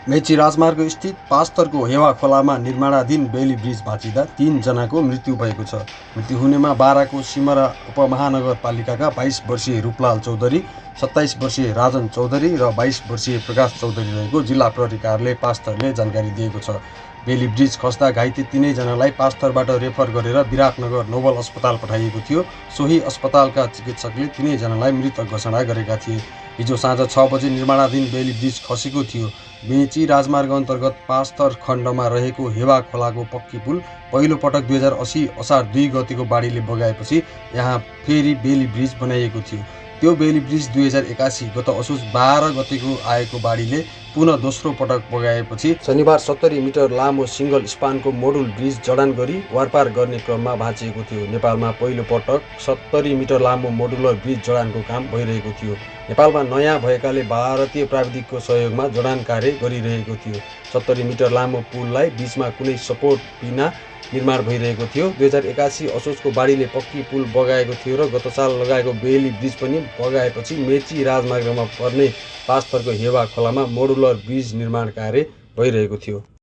मेची राजमार्ग स्थित पाँचथरको हेवा खोलामा निर्माणाधीन बेली ब्रिज भाँचिँदा 3 जनाको मृत्यु भएको छ। मृत्यु हुनेमा बाराको सिमरा उपमहानगरपालिकाका 22 वर्षीय रूपलाल चौधरी, 27 वर्षीय राजन चौधरी र 22 वर्षीय प्रकाश चौधरी रहेको जिल्ला प्रहरी कार्यालय पाँचथरले जानकारी दिएको छ। बेली ब्रिज खस्दा घाइते 3 जनालाई पाँचथरबाट रेफर गरेर विराटनगर नोबल अस्पताल पठाइएको थियो। सोही अस्पतालका चिकित्सकले 3 जनालाई मृत घोषणा गरेका थिए। हिजो साँझ 6 बजे निर्माणाधीन बेली ब्रिज खसेको थियो। मेची राजमार्ग अन्तर्गत पाँचथर खण्डमा रहेको हेवा खोलाको पक्की पुल पहिलो पटक 2080 असार 2 गतेको बाढीले बगाएपछि यहाँ फेरि बेली ब्रिज बनाइएको थियो। त्यो बेली ब्रिज 2081 गत असोज 12 गतेको आएको बाढीले पुनः दोस्रो पटक बगाएपछि शनिबार 70 मिटर लामो सिंगल स्पानको मोडुल ब्रिज जडान गरी वारपार गर्ने क्रममा भाँचिएको थियो। नेपालमा पहिलो पटक 70 मिटर लामो मोडुलर ब्रिज जडानको काम भइरहेको थियो। नेपालमा नयाँ भएकाले भारतीय प्राविधिकको सहयोगमा जडान कार्य गरिरहेको थियो। 70 मिटर लामो पुललाई बीचमा कुनै सपोर्ट बिना निर्माण भइरहेको थियो। 2081 असोजको बाढीले पक्की पुल बगाएको थियो र गत साल लगाएको बेली ब्रिज पनि बगाएपछि मेची राजमार्गमा पर्ने पाँचथरको हेवा खोलामा मोडुलर ब्रिज निर्माण कार्य भइरहेको थियो।